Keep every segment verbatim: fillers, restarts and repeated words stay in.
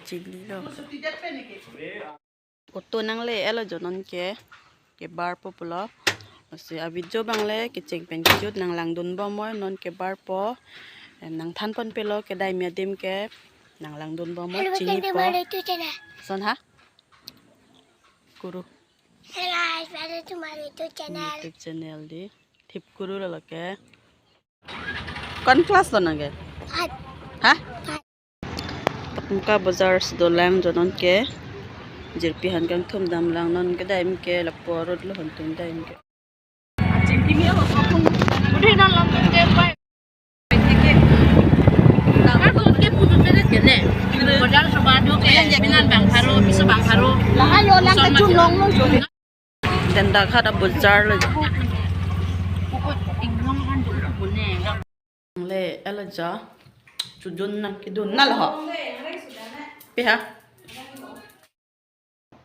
Chili lo. Auto nangle-etlo jo non ke, kebarpo pulo. Lasi a-video abang le kecheng pen kejut nanglangdun bom oi, non kebarpo. Em, nangthan ponpe lo kedai mi adim ke, nanglangdun bom oi, chinipo. Son ha? Kuru. Hello guys, welcome to my YouTube channel. YouTube channel di. Thip kuru lo ke. Kon class lo nang ke? Five. Ha? Five. Pakmuka bazar si dolang jo non ke. Jirpi han kangthum damlang non kedai mi ke lapu road lo hon tum dai mi ke. Udah non langsung ke, Pak. Kan ke putus ke ne. Modal sebadu ke, dengan bang Haro, bisa bang Haro. Lah, ayo lang ke Junlong lo. Dendaghat abazar lo. Pukot inglong kan dulu punya. Le, ela ja. Chujun nang kedun na lo ho. Pi ha?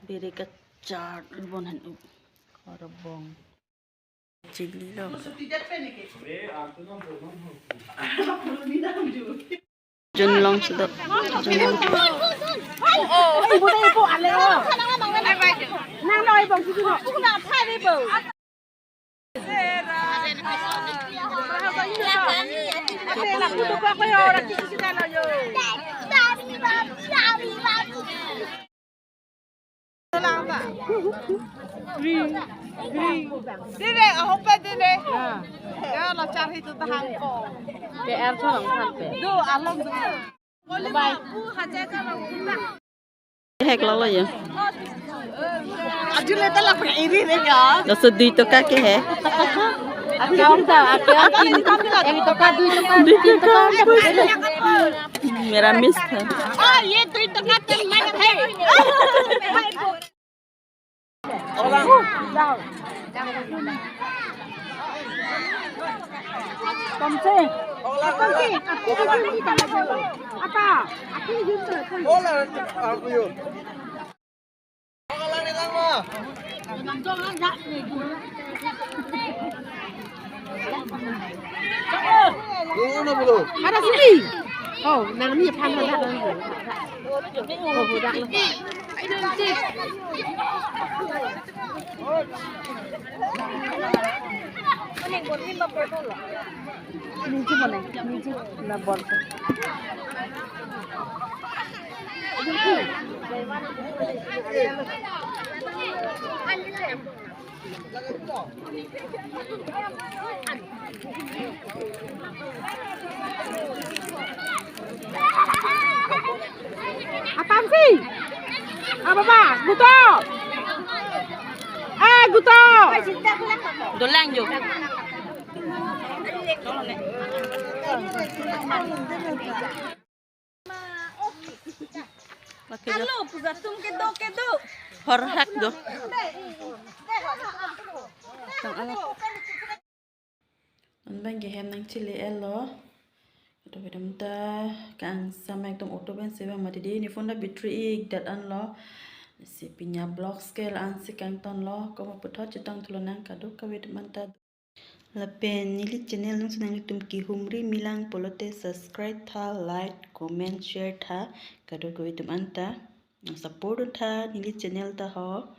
Biri kachar bon han u. Karbong. Chili lo. Junlong si do. Junlong. Dine, ahope dine. Ya, lo charhi tu tahang ko. Ke er chorong than pe. Do, along do. Bye. Hek lo lo ya. Aju le ta la pang iri re ya. Laso dui toka ke he. Account ta, account tin, ek toka, dui toka, tin toka. Mera miss tha. Oh, ye dui toka tin man hai. Ada sini. Oh, nang ni pan ada. Oh, budak. Niji mana? Niji na bol. Atamsi. Ah, baba, guto. Eh, guto. Dolang jo. Alo, puja tum kedo kedo. Horhak do. Tang ala. Non bang ke hem nangchele-etlo. Kadokave atum ta kangsam ekdom auto pen si vang mati di. Ne phone ta battery ik dat anlo. Si pini a-vlogs ke la-an si kangtonlo. Komat puthot chetong thu lonang kadokave atum anta. Lapen neli channel nung si nanglitum kehumri milang pulote subscribe tha, like, comment, share tha, kadokave atum anta. Nang support un tha neli channel ta ho.